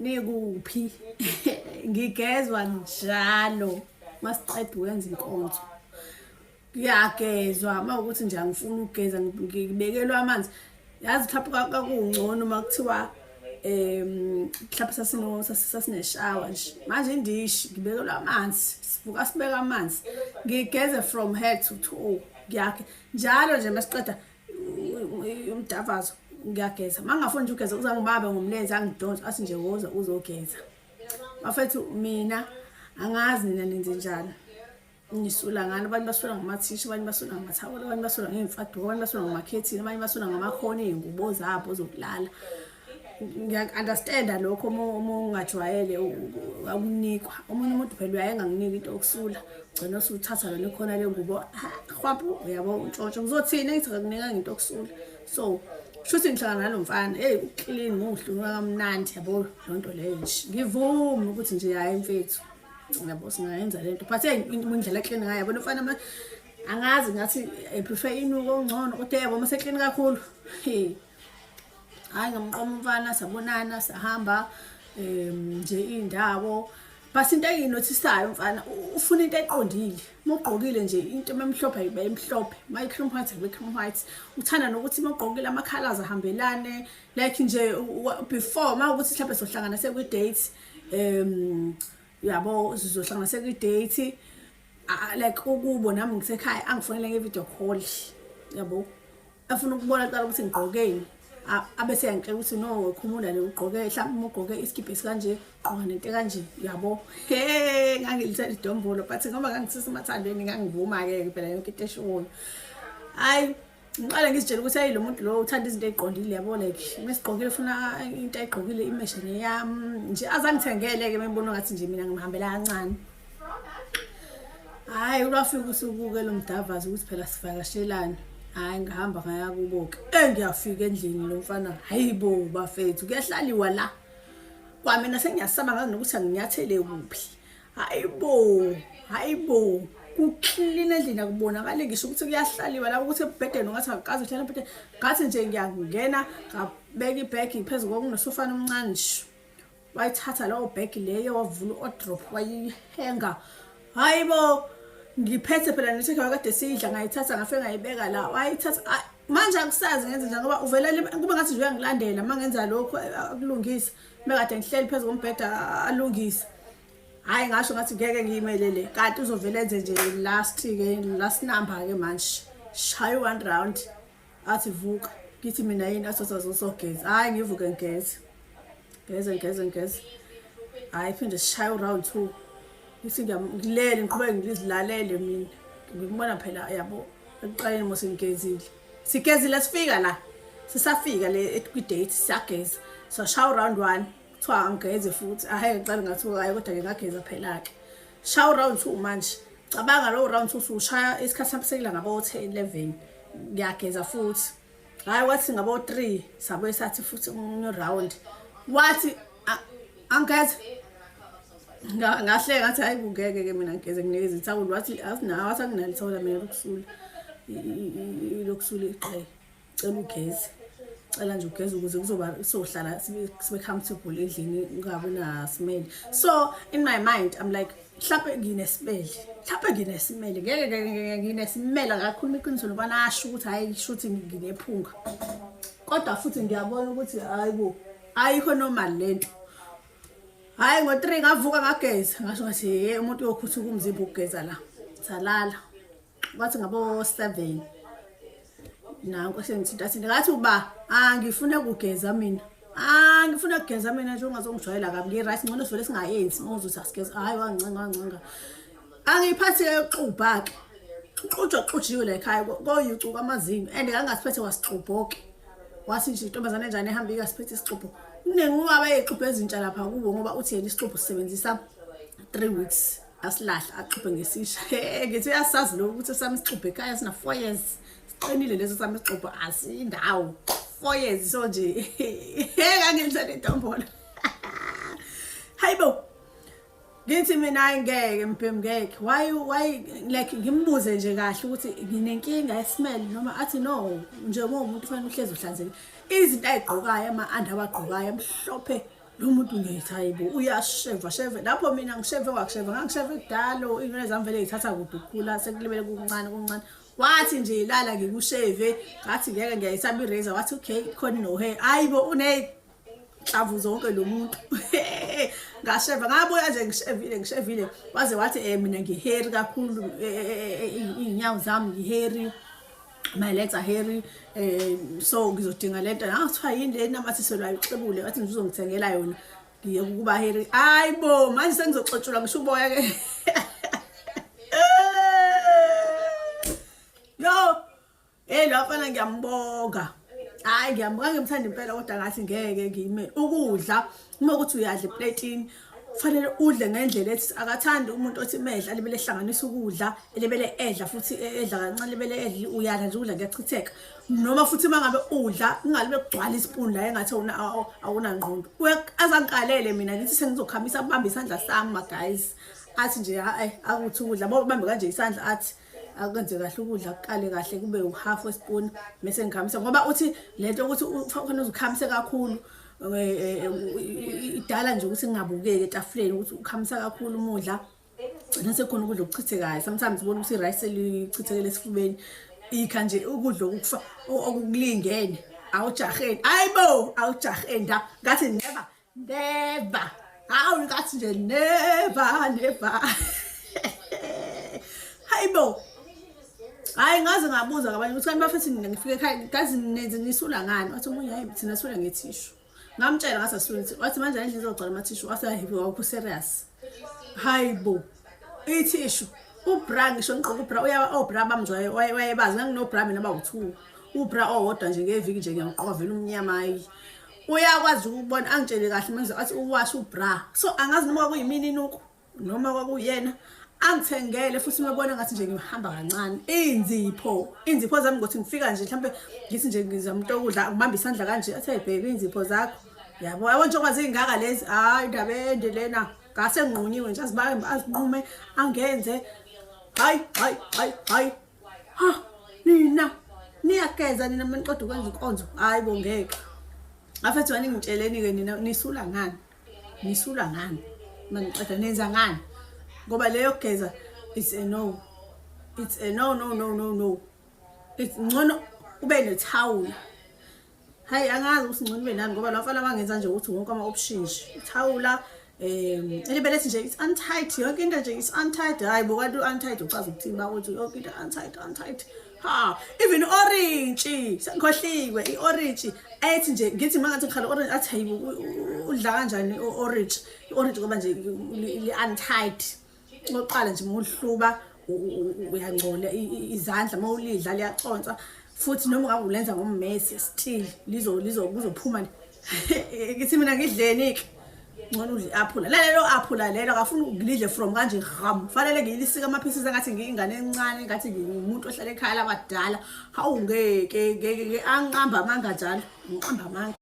Nikuphi? Ngigezwa njalo masiqeda ukwenza inkonzo. Kuyagezwa uma ukuthi nje angifuni ukugeza, ngibekelwa amanzi. Yazi mhlawumbe kwakungcono uma kuthiwa mhlawumbe sasineshawa nje. Manje indishi ngibekelwa amanzi, sivuka sibeka amanzi. Ngigeze from head to toe. Ngiyakhe njalo nje masiqeda umdavazo ngiyageza. Uma ngingafuni nje ukugeza uzangibamba ngomlenze angidonse athi nje woza uzogeza. Bafethu, mina angazi nina nenze njani, nisula ngani. Abanye basula ngamathishu, abanye basula ngamathawula, abanye basula ngey'mfaduko, abanye basula ngamakhethini, abanye basula ngamakhona ey'ngubo zabo zokulala. Ngiyaku-understanda lokho uma ungajwayele akunikwa. Omunye umuntu phela uyaye enganginiki into yokusula, ugcina usuthatha lona ikhona le ngubo, hwaphu, uyabo, untshontsho. Ngizothini ngithi akakunikanga into yokusula? So shuthi ngihlangana nalo mfana, hey, u-clean, muhle, unuka kamnandi, yabo, leyo nto leyo nje. Ngivume ukuthi nje hhayi mfethu, yabo, singayenza lento, but hey, indlela e-clean ngayo, yabo, mfana, angazi ngathi prefer inuko ongcono, kodwa yabo uma se-clean kakhulu, hey. Hhayi, ngamqoma umfana, sabonana, sahamba nje iy'ndawo, but into engiyi-notice-ayo, mfana ufuna into eqondile. Uma ugqokile nje into emhlophe ayibe emhlophe, uma i-cream white ayibe cream white. Uthanda nokuthi uma ugqokile ama-colours ahambelane, like nje before uma ukuthi mhlawumbe sohlangana sekwi-date, yabo, sizohlangana sekwi-date, like ukubo nami ngisekhaya, angifonele nge-video call, yabo, afuna ukubona kuqala ukuthi ngigqokeni, abese yangitshela ukuthi no, khumula le, ugqoke mhlawumbe uma ugqoke isikibha esikanje, gqoka nento ekanje, yabo. He, ngangilithela idombolo, but ngoba ngangithisa emathandweni ngangivuma-ke phela yonke into eshoyo. Hhayi, ngiqale ngizitshela ukuthi hayi, lo muntu lo uthanda izinto ey'qondile, yabo, like uma sigqokile ufuna into ayigqokile i-matche neyami nje. Azangithengele-ke mengibona ngathi nje mina ngimhambela kancane. Hhayi, lwafika usuku-ke lo mdavazo ukuthi phela sivakashelane. Hhayi, ngihamba ngaya kubo-ke. Engiyafika endlini lo mfana, hayi bo bafethu, kuyahlaliwa la. Kwamina sengiyasaba, ngazi nokuthi anginyathele kuphi. Hayi bo, hayi bo, ku-clean endlini, akubonakali ngisho ukuthi kuyahlaliwa la, ukuthi embhedeni ungathi akukaze uhlala embhedeni. Ngathi nje ngiyangena, ngabeka ibhegi phezu kokunosofana omncane nje. Wayithatha leyo bhegi leyo, wavula u-wardrobe, wayihenga. Hayi bo, ngiphethe phela ne-takeaway kade siyidla, ngayithatha ngafike ngayibeka la, wayithatha. Manje akusazi ngenze njani ngoba uvele kube ngathi nje uyangilandela uma ngenza lokhu akulungise. Mekade ngihleli phezu kombheda alungise. Hhayi, ngasho ngathi ngeke ngiyimele le, kanti uzovele enze nje last-ke, last number-ke manje. Shaya u-one round, athi vuka. Ngithi mina yini? Athi sazosogeza. Hhayi, ngivuke ngigeze. Ngigeze, ngigeze, ngigeze. Hhayi, phinde sishaye u-round two. Ngithi ngilele, ngiqhubeke ngizilalele mina. Ngikubona phela, yabo, ekuqaleni mos ngigezile. Sigezile sifika la. Sisafika le kwi-date siyageza. Sashaya u-round one. Kuthiwa angigeze futhi. Hhayi, ngiqale ngathi hhayi, kodwa-ke ngageza phela-ke. Shaya u-round two manje. Cabanga lowo round two usushaya isikhathi sami sekula ngabo 10 11. Ngiyageza futhi. Hhayi, wathi ngabo 3 sabuye sathi futhi omunye round. Wathi angigeze. Ngahleka ngathi hayi, kungeke ke mina ngigeze, nginikeze ithawula. Wathi asinawo, wathi anginalo ithawula mina lokusula. Lokusula iqhele. Cela ugeze. Cela nje ugeze ukuze kuzoba sohlala sibe comfortable endlini, kungabi na smell. So in my mind I'm like, mhlawumbe ngine-smell. Mhlawumbe ngine-smell. Ngeke ngeke ngine-smell, akakhuluma iqiniso nobana asho ukuthi hayi, shuthi nginephunga. Kodwa futhi ngiyabona ukuthi hayi bo, ayikho normal lento. Hhayi, ngo-3 ngavuka ngageza, ngasho ngathi he, umuntu uyokhuthuka umzimba ukugeza la. Salala. Kwathi ngabo 7 nanko sengithinta thinta, ngathi uba angifuna kugeza mina. Angifuna kugeza mina nje, ungazongijwayela kabi, ngi-right, ngcono sivele singayenzi uma uzothi asigeze. Hhayi, wangincenga wangincenga. Angiyiphathi-ke yokuxubha-ke. Xutshwa kuxutshiwe la ekhaya, koyucuka amazinyo and ngangasiphethe wasixubho-ke. Wathi nje intombazane enjani ehamba ikasiphethe isixubho. Kunenqwaba yey'xubho ezintsha lapha kubo ngoba uthi yena isixubho sisebenzisa 3 weeks, asilahla axubhe ngesisha. He, ngithi uyasazi lokhu ukuthi sami isixubho ekhaya sina 4 years. Siqinile leso sami isixubho, asindawo. 4 years, so nje. He, ngangilithela intombolo. Hayibo. Ngithi mina hayi, ngeke mbhemu, ngeke. Why like ngimbuze nje kahle ukuthi nginenkinga ye-smell noma, athi no, nje uma umuntu ufanele uhlezi uhlanzekile. Izinto ayigqokayo, ama-under awagqokayo amhlophe. Lo muntu ngithi hayibo uyasheva sheve lapho mina ngisheve wakusheva ngangisheve kudalo iy'nwele zami vele ngithatha kude ukukhula sekulibele kuncane kuncane wathi nje lala ngikusheve ngathi ngeke ngiyayisaba i-razor wathi okay khona no-hair hayibo uney'nhlamvu zonke lo muntu ngasheva ngabuya nje ngishevile ngishevile waze wathi um mina ngiheri kakhulu eh, eh, eh, iy'nyawo zami ngiheri my legs are hairy eh so ngizodinga lento ngakuthiwa yini le namathiselwayo ixebule wathi nje uzongithengela yona ngiye ukuba hairy hayibo manje sengizoxotshulwa ngisho uboya ke yo hey lo mfana ngiyambonga hayi ngiyambonga ngimthanda impela kodwa ngathi ngeke ngime ukudla uma ukuthi uyadla eplatini kufanele udle ngendlela ethi akathandi umuntu othi medla libele ehlanganisa ukudla elibele edla futhi e, edla kancane libele edla uyadla nje ukudla kuyachitheka noma futhi uma ngabe udla kungalibe kugcwala isipuni la engathi awunangqondo azangikalele mina ngithi sengizokhamisa abambe isandla sami ma guys athi nje hayi akuthi ukudla bambe kanje isandla athi akwenze kahle ukudla kuqale kahle kube uhalf wespoon bese ngikhamisa ngoba uthi lento ukuthi ufanele uzikhamise kakhulu eh, eh, idala nje ukuthi ngingabukeki etafuleni ukuthi ukhamisa kakhulu umudla gcina sekukhona ukudla okuchithekayo sometimes ubona ukuthi i-rice elichithekele esifubeni ikha nje ukudla okufa okukulingene awujaheni hayibo awujaheni nda ngathi never never hawu ngathi nje never never hayibo hayi ngaze ngabuza ngabanye ukuthi kanti bafethi nina ngifike ekhaya kazi nenze nisula ngani wathi omunye hayi thina sula ngethishu ngamtshela ngathi asula wathi manje endlini izogcwala amathishu wathi hayi awukho serious hayibo ithishu ubra ngisho ngigqoka ubra uya obra bamjwaye wayebazi nganginobra mina bawu-two ubra owodwa nje ngeviki nje ngiyawugqoka vele umnyama hayi uyakwazi ukubona angitshele kahle manje athi uwasha ubra so angazi noma kwakuyimini inuku noma kwakuyena angithengele futhi umebona ngathi nje ngihamba kancane inzipho inzipho zami ngothi ngifika nje mhlambe ngithi nje ngizama into okudla ngibamba isandla kanje athe bheka inzipho zakho yabo yabo njengoba zingaka lezi hayi indaba ende lena ngase nginqunyiwe nje azibambe azinqume angenze hayi hayi hayi hayi ha nina niyageza nina maniqeda ukwenza inkonzo hayi bo ngeke afethu aningitsheleni-ke nina nisula ngani nisula ngani maniqeda nenza ngani ngoba leyo kugeza it's a no it's a no no no no no it's ngcono ube nethawula Hayi angazi ukuthi ngcono ube nani ngoba lo mfana wangenza nje ukuthi wonke ama options ithawula elibelethi nje it's untight yonke into nje it's untight hayi bo kanti untight uchaza ukuthini bakuthi yonke into untight untight ha even orange sengikhohliwe i-orange ethi nje ngithi mangathi ngikhala orange athi hayi udla kanjani i-orange i-orange ngoba nje li-untight oqala nje muhluba uyangcola izandla uma ulidla liyaconsa futhi noma ungabe ulenza ngommese still lizo lizo kuzophuma ngithi mina ngidleni ke ngcono udle i-aphula lalelo aphula lelo akafuni ngilidle from kanje ram fanele ngilisike ama-pieces engathi ngiyingane encane engathi ngingumuntu ohlala ekhaya labadala hawu ngeke ngeke anqamba amanga njalo ngiqamba amanga.